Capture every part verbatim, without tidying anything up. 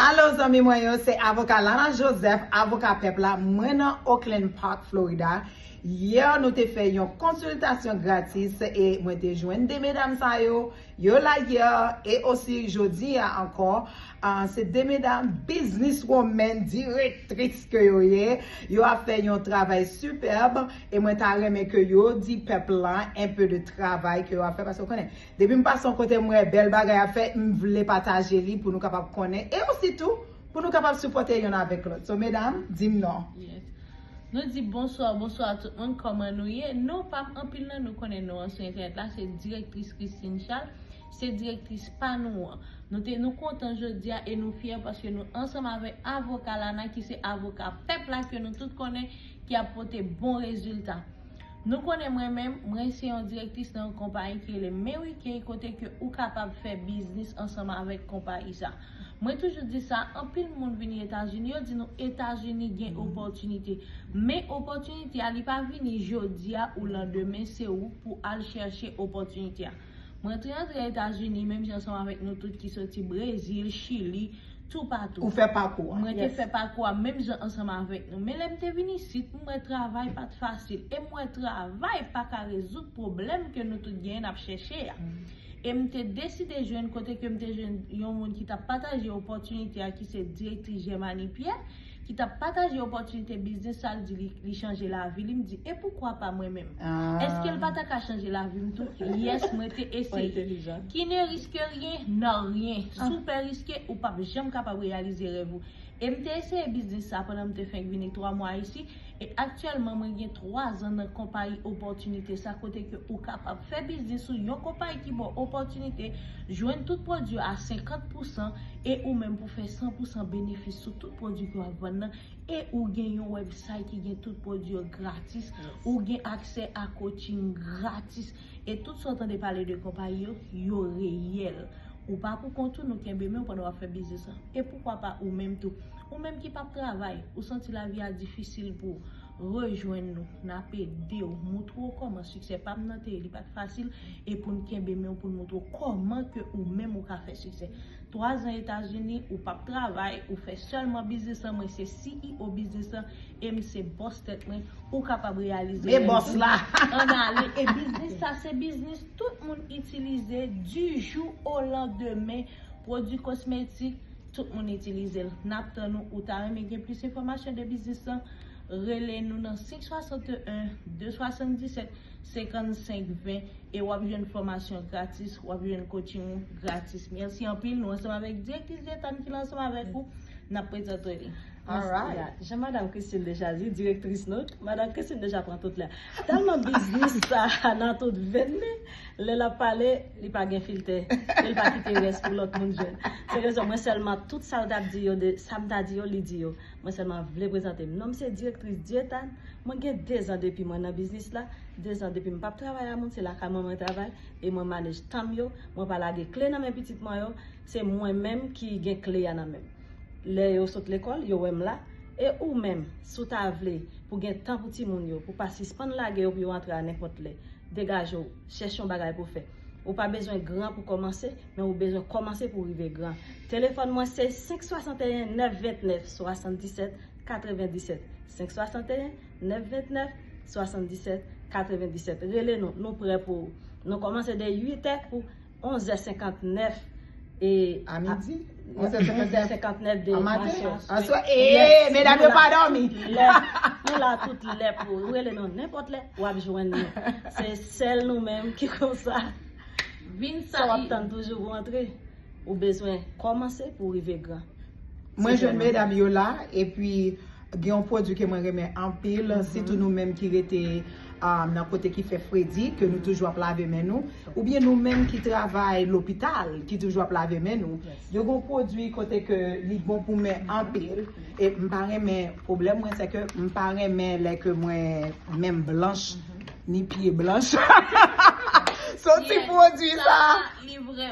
Alo zanmi mwen yo, se avoka Lana Joseph, avoka pèp la. Mwen nan Oakland Park, Florida. Yè nou te fè yon konsiltasyon gratis e mwen te jwenn de medam sa yo. Yo la yè e osi jodi a ankò. Ah, se de medam business woman, direktris ke yo ye. Yo ap fè yon travay sipèb e mwen ta renmen ke yo di pèp la enpe de travay ke yo ap fè paske w konnen depi m pase yon kote m wè bèl bagay ap fèt, m vle pataje li pou nou kapab konnen. E osi tou, pou nou kapab sipòte youn avèk lòt. So, medam, di m non. Yes. Nou di bonswa, bonswa a tout moun, kòman nou ye? Non pa m, anpil nan nou konnen non an sou entènèt la, se direktris Christine Charles, se direktris pa nou an. Nou te nou kontan jodi a e nou fyè paske nou ansanm avèk avoka Lana ki se avoka pèp la ke nou tout konnen ki ap pote bon rezilta. Nou konnen mwen menm, mwen se yon direktris nan yon konpayi ki rele Mary Kay kote ke ou kapab fè biznis ansanm avèk konpayi sa. Mwen toujou di sa, anpil moun vini Etazini, yo di nou Etazini gen opòtinite. Men opòtinite a li pa vini jodi a ou landemen, se ou pou al chèche opòtinite a. Mwen te antre Etazini menm jan ansanm avèk nou tout ki soti Brezil, Chili, toupatou. Ou fè pakou a. Mwen te fè pakou a menm jan ansanm avèk nou. Men lè m te vin isit, m wè travay pa t fasil. E m wè travay pa ka rezoud pwoblèm ke nou tout genyen n ap chèche a. E m te deside jwenn kote ke m te jwenn yon moun ki t ap pataje opòtinite a ki se direktris Germany Pierre, ki t ap pataje opòtinite biznis sa, l di li, li chanje lavi li, m di e poukwa pa mwen menm? Èske l pa ta ka chanje lavi m tou? Yes, mwen te eseye. Qui ne risque rien n'a rien. Si w pè riske, ou p ap janm kapab reyalize rèv ou. E m te eseye biznis sa pandan m te fenk vini twa mwa isi. E aktyèlman, mwen gen twa zan nan konpayi opòtinite sa kote ke ou kapab fè biznis ou yon konpayi ki ba w opòtinite jwenn tout pwodui a senkant pousan e ou menm pou fè san pousan benefis sou tout pwodui ke w ap vann nan. E ou gen yon website ki gen tout pwodui yo gratis. Ou gen aksè a coaching gratis. E tout sa w tande pale de konpayi yo, yo reyèl. Ou pa pou kont ou, nou kenbe men w pandan w ap fè biznis lan. E poukwa pa ou menm tou? Ou menm ki p ap travay, ou santi lavi a difisil pou w, rejwenn nou, n ap ede w, moutre w kòman siksè pa m nan te ye, li pa t fasil, e pou n kenbe men w pou n moutre w kòman ke ou menm ou ka fè siksè. Twa zan Etazini, ou p ap travay, ou fè sèlman biznis lan, mwen se C E O biznis lan, e m se bòs tèt mwen, ou kapab reyalize rèv ou. Men bòs la! Ann ale, e biznis sa se biznis tout moun itilize du jour au lendemain, pwodui kosmetik, tout moun itilize l. N ap tann ou, ou ta renmen gen plis enfòmasyon de biznis lan, rele nou nan senk swasanteyen, de swasanndisèt, senkannsenk ven, e w ap jwenn fòmasyon gratis, w ap jwenn coaching ou gratis. Mèsi anpil, nou ansanm avèk direktris Ethan ki la ansanm avèk ou, n ap prezante li. Alright. Jan madanm Christine deja di, direktris nou, madanm Christine deja pran tout lè. Tèlman biznis sa nan tout venn li, lè l ap pale, li pa gen filtè. E l pa kite rès pou lòt moun jwenn. Se rezon mwen sèlman tout sa l t ap di yo, de sa m ta di yo, li di yo. Mwen sèlman vle prezante m. Non m se direktris Dietan. Mwen gen dezan depi mwen nan biznis la. Dezan depi m p ap travay a moun, se lakay mwen mwen travay. E mwen manej tan m yo. Mwen pa lage kle nan men pitit mwen yo. Se mwen menm ki gen kle a nan men m. Lè yo sot lekòl, yo wè m la. E ou menm, si w ta vle pou gen tan pou timoun yo, pou pa sispann lage yo pou yo antre a nenpòt lè, degaje w, chèche yon bagay pou w fè. Ou pa bezwen gran pou kòmanse, men ou bezwen kòmanse pou w rive gran. Telefòn mwen se senk swasanteyen nèf vennèf swasanndisèt katrevendisèt. Senk swasanteyen nèf vennèf swasanndisèt katrevendisèt. Rele nou, nou prè pou ou. Nou kòmanse de uit è pou onz è senkantnèf. E a midi? Onz è senkantnèf de maten. Aswè, ee, medam yo pa dòmi. Nou la tout lè pou ou. Rele nou nenpòt lè, w ap jwenn nou. Se sèl nou menm ki konsa. Vin sa w ap tann toujou pou antre. Ou bezwen kòmanse pou w rive gran. Mwen jwenn medam yo la, epi gen yon pwodui ke mwen renmen anpil, sitou nou menm ki rete um, nan kote ki fè fredi, ke nou toujou ap lave men nou, oubyen nou menm ki travay lopital, ki toujou ap lave men nou. Yo gen yon pwodui kote ke li bon pou men anpil, e m pa renmen, pwoblèm mwen se ke m pa renmen lè ke mwen men m blanch, ni pye blanch. So ti pwodui sa,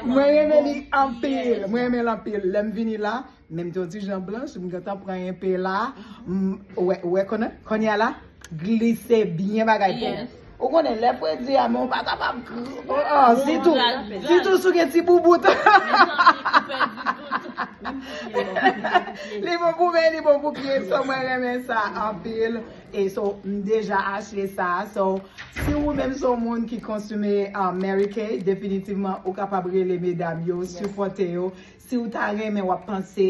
mwen renmen li anpil, mwen renmen l anpil. Lè m vini la, men m te yon ti jan blanch, m gentan pran enpe la, m, ou wè, ou wè konnen, kounye a la, glise byen bagay pou ou. Ou konnen, lè fredi a, men ou pa kapab, oh, oh, sitou, sitou si w gen ti boubout. Li bon pou men, li bon pou pye. So, mwen renmen sa anpil. E so, m deja achte sa. So, si ou menm se yon moun ki konsime, uh, Mary Kay, definitivman, ou kapab rele medam yo, sipòte yo. Si ou ta renmen, w ap panse,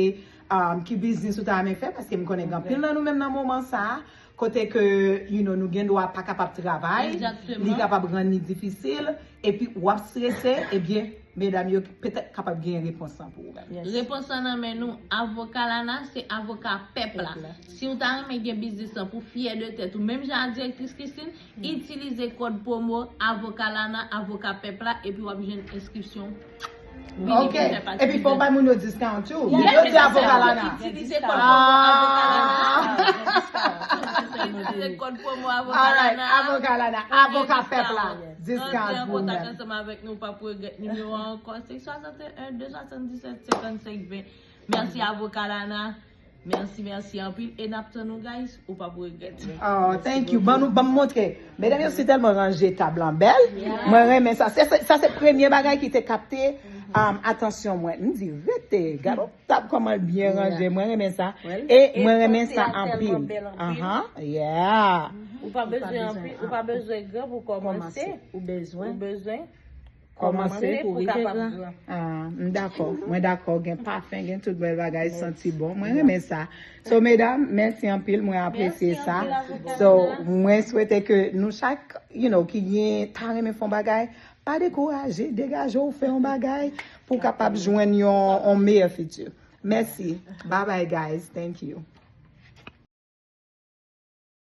um, ki biznis ou ta renmen fè, paske m konnen gen anpil nan nou menm nan moman sa a, kote ke, you know, nou gen dwa pa kapab travay, li kapab rann li difisil, epi w ap strese, ebyen, medam yo petèt kapab gen repons lan pou ou menm. Repons lan nan men nou, Avoka Lana se avoka pèp la. Si w ta renmen gen biznis lan pou fyè de tèt ou, menm jan ak direktris Christine, itilize kòd pwomo Avoka Lana, avoka pèp la, epi w ap jwenn enskripsyon. Ok. Epi fò w bay moun yo discount tou. Yo di Avoka Lana. Itilize kòd pwomo Avoka Lana. Itilize kòd pwomo Avoka Lana. Avoka Lana, avoka pèp la. Discount pou ou menm. Ansanm avèk nou, pa pou regrèt nimewo a ankò, se swasanteyen de swasanndisèt senkannsenk ven. Mèsi Avoka Lana. Mèsi, mèsi anpil. E n ap tann nou, guys. Ou p ap regrèt. Oh, thank you. Ban nou, ban m montre. Medam yo si tèlman ranje tab lan bèl. Mwen renmen sa. Se, se, sa se premye bagay ki te kapte, um, atansyon mwen. M di, rete, gade yon tab kòman l byen ranje. Mwen renmen sa. E mwen renmen sa anpil. Ahan, yeah. Ou pa bezwen anpil, ou pa bezwen gran pou kòmanse. Ou bezwen. Ou bezwen. Kòmanse pou rive gran. Ah, m dakò. Mwen dakò. Gen pafen, gen tout bèl bagay, santi bon. Mwen renmen sa. So, medam, mèsi anpil. Mwen apresye sa. So, mwen swete ke nou chak, you know, ki gen ta renmen fè yon bagay, pa dekouraje, degaje w, fè yon bagay pou w kapab jwenn yon, yon meyè fiti. Mèsi. Bye bye, guys. Thank you.